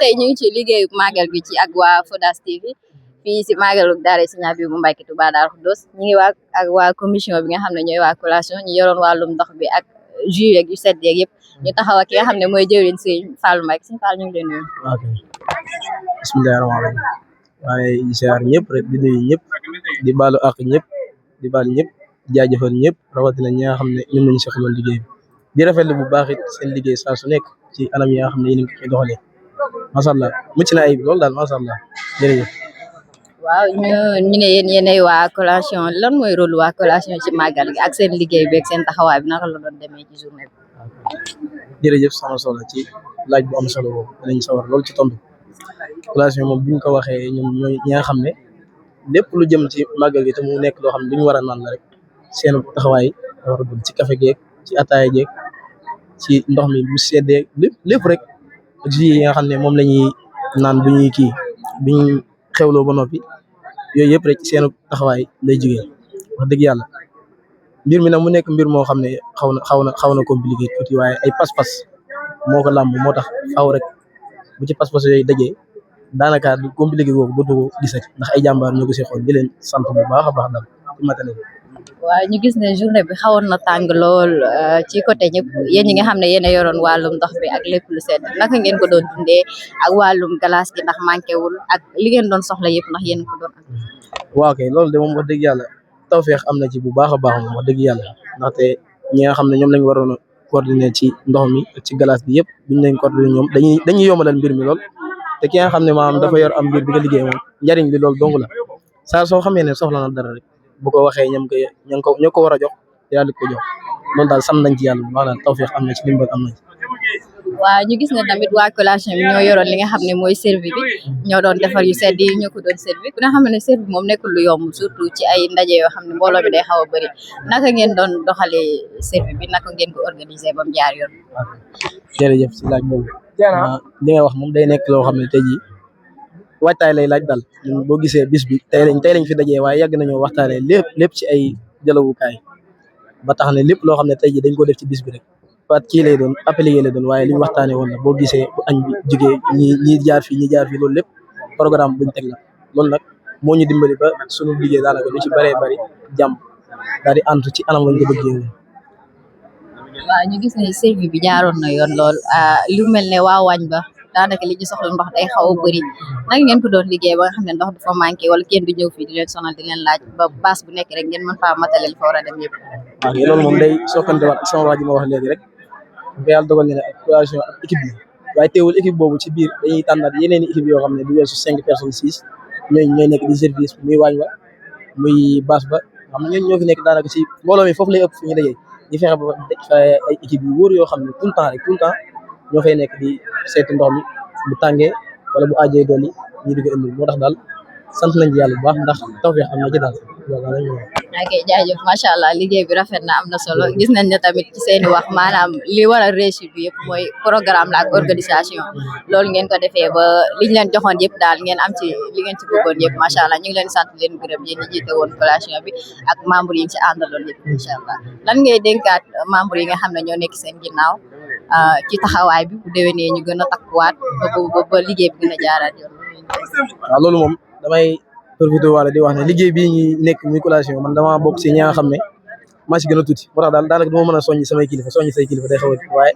tey ñu ngi ci liggéeyu màggal bi ci ak waa Fodas TV fii si màggalu daara Serigne Abibou Mbacké Touba Darou Khoudoss ñu ngi ak waa commission bi nga xam ne ñooy waa collation ñu yoroon wàllum ndox bi ak jus yeeg yu set yeeg yëpp ñu taxaw ak ki nga xam ne mooy jëwriñ Serigne Fallou Mbacké Serigne Fallou ñu ngi leen nuyu. ok bismillahi rahmaani rahim waaye ziar ñëpp rek di nuyu ñëpp di baalu ak ñëpp di baal ñëpp jaajëfal ñëpp rawatina ñi nga xam ne ñun lañu soxla liggéey bi di rafetlu bu baax it seen liggéey saa su nekk ci anam yi nga xam ne yéen a ngi koy doxalee macha allah mucc na ayib loolu daal macha allah jërëjëf. waaw ñu ne yéenay waa collation lan mooy rôle waa collation ci màggal gi ak seen liggéey bi ak seen taxawaay bi naka la doon demee ci journée bi. jërëjëf sama soxla ci laaj bu am solo boobu dinañ sawar lool ci tontu collation moom bi ñu ko waxee ñoom ñooy ñi nga xam ne lépp lu jëm ci màggal gi te mu nekk loo xam ne lu ñu war a naan la rek seen taxawaay war a doon ci café geeg ci ataaya geeg ci ndox mi bu seddee lépp rek ak jus yi nga xam ne moom la ñuy naan bu ñuy bu ñu xewloo ba noppi yooyu yëpp rek ci seen taxawaay lay jógee wax dëgg yàlla mbir mi nag mu nekk mbir moo xam ne xaw na compliqué tuuti waaye ay pas-pas moo ko làmb moo tax xaw rek bu ci pas-pas yooyu dajee daanaka du compliqué googu dootu ko gisati ndax ay jàmbaar ñoo ko si xool di leen sant bu baax a baax daal ci matériel bi. waaw ñu gis ne journée bi xawoon na tàng lool ci côté ñëpp yéen ñi nga xam ne yéen a yoroon wàllum ndox bi ak lépp lu sedd naka ngeen ko doon dundee ak wàllum glace gi ndax manqué wul ak li ngeen doon soxla yëpp ndax yéen ko doon am. waaw kay loolu de moom wax dëgg yàlla tawfeex am na ci bu baax a baax moom wax dëgg yàlla ndaxte ñi nga xam ne ñoom lañ waroon a coordonner ci ndox mi ak ci glace bi yëpp biñ leen coordonner ñoom dañuy yombalal mbir mi lool te ki nga xam ne maanaam dafa yor am mbir bi nga liggéey moom njariñ li loolu dong la saa soo xamee ne soxla na dara rek bu ko waxee ñoo ko war a jox yàlla di ko jox loolu daal sam nañ ci yàlla bu baax daal tawfeex am na ci dimbal am na ci. waaw ñu gis ne tamit waa collation bi ñoo yoroon li nga xam ne mooy servi bi ñoo doon defar yu sedd yi ñoo ko doon servi ku nga xam ne servi moom nekkul lu yomb surtout ci ay ndaje yoo xam ne mbooloo bi day xaw a bëri naka ngeen doon doxalee servi bi naka ngeen ko organiser ba mu jaar yoon. jërëjëf si laaj boobu li nga wax moom day nekk loo xam ne tey jii waajtaay lay laaj daal ñun boo gisee bis bi tey lañ fi dajee waaye yàgg nañoo waxtaanee lépp ci ay jëlawukaay ba tax ne lépp loo xam ne tey jii dañ ko def ci bis bi rek pat kii lay doon appliqué lay doon waaye li ñu waxtaanee woon la boo gisee bu añ bi jógee ñi jaar fii loolu lépp programme buñ teg la loolu nag moo ñu dimbali ba sunu liggéey daanaka lu ci bëree bëri jàmm daal di antu ci anam lañ ko bëggee woon. waaw ñu gis ne servi bi jaaroon na yoon lool lu mel ne waa wañ ba daanaka li ñu soxla ndox day xaw a bëri naka ngeen ko doon liggéey ba nga xam ne ndox dafa manqué wala kenn du ñëw fii di leen sonal di leen laaj ba baas bu nekk rek ngeen mën faa matalel fa war a dem yëpp. waaw loolu moom day sokkante waat ak sama waa ji ma wax léegi rek ba yàlla dogal ne ak collation ak équipe bi waaye teewul équipe boobu ci biir dañuy tànnaat yeneen i équipe yoo xam ne du weesu 5 personnes 6 ñooy nekk di service muy waañ wa muy baas ba xam ne ñoo fi nekk daanaka ci mbooloo mi foofu lay ëpp fu ñu dajee ñu fexe ba ay équipe yu wóor yoo xam ne tout le temps ñoo fay nekk di seeti ndox mi bu tàngee wala bu àjjee dool yi ñu di ko indi moo tax daal sant nañ ci yàlla bu baax ndax tawfeex am na ci daal ok jaajëf macha allah liggéey bi rafet na am na solo gis nañ ne tamit ci seeni wax maanaam li war a réussite bi yëpp mooy programme la ak organisation loolu ngeen ko defee ba liñ leen joxoon yëpp daal ngeen am ci li ngeen ci bëggoon yëpp macha allah ñu ngi leen sant leen gërëm yéen ñi jiite woon collation bi ak membre yi ci àndaloon yëpp incha allah lan ngay dénkaat membre yi nga xam ne ñoo nekk seen ginnaaw ci taxawaay bi bu déwénee ñu gën a takkuwaat ba liggéey bi gën a jaaraat yoon. waaw loolu moom damay profité wala di wax ne liggéey bii ñi nekk muy collation man dama bokk si ñi nga xam ne maa si gën a tuuti moo tax daal daanaka dama mën a soññi samay kilifa soññi say kilifa day xaw a waaye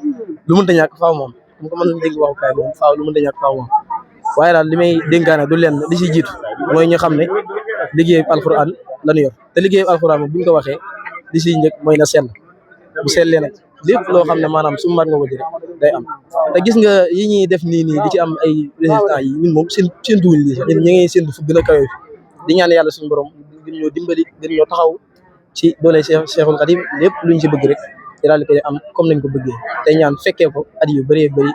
lu mënta ñàkk faaw moom mu ko mën a dégg waxukaay moom faaw lu mënta ñàkk faaw moom waaye daal li may dénkaane du leen di si jiitu mooy ñu xam ne liggéey alxuraan lañu yor te liggéey alxuraan moom bu ñu ko waxee li si njëkk mooy na sell bu sellee nag lépp loo xam ne maanaam su mat nga ko ci rek day am te gis nga yi ñuy def nii di ci am ay résultats yi ñun moom seen duwuñ lii sax ñun ñu ngi séntu fu gën a kawe di ñaan yàlla suñu borom gën ñoo dimbali gën ñoo taxaw ci doole Cheikhul Khadim lépp luñ ci bëgg rek di daal di koy am comme nañ ko bëggee te ñaan fekkee ko at yu bëree bëri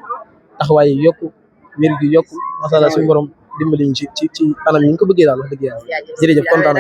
taxawaay yi yokku wér gi yokku masala suñu borom dimbali ñu ci anam yi ñu ko bëggee daal wax dëgg yàlla jërëjëf kontaan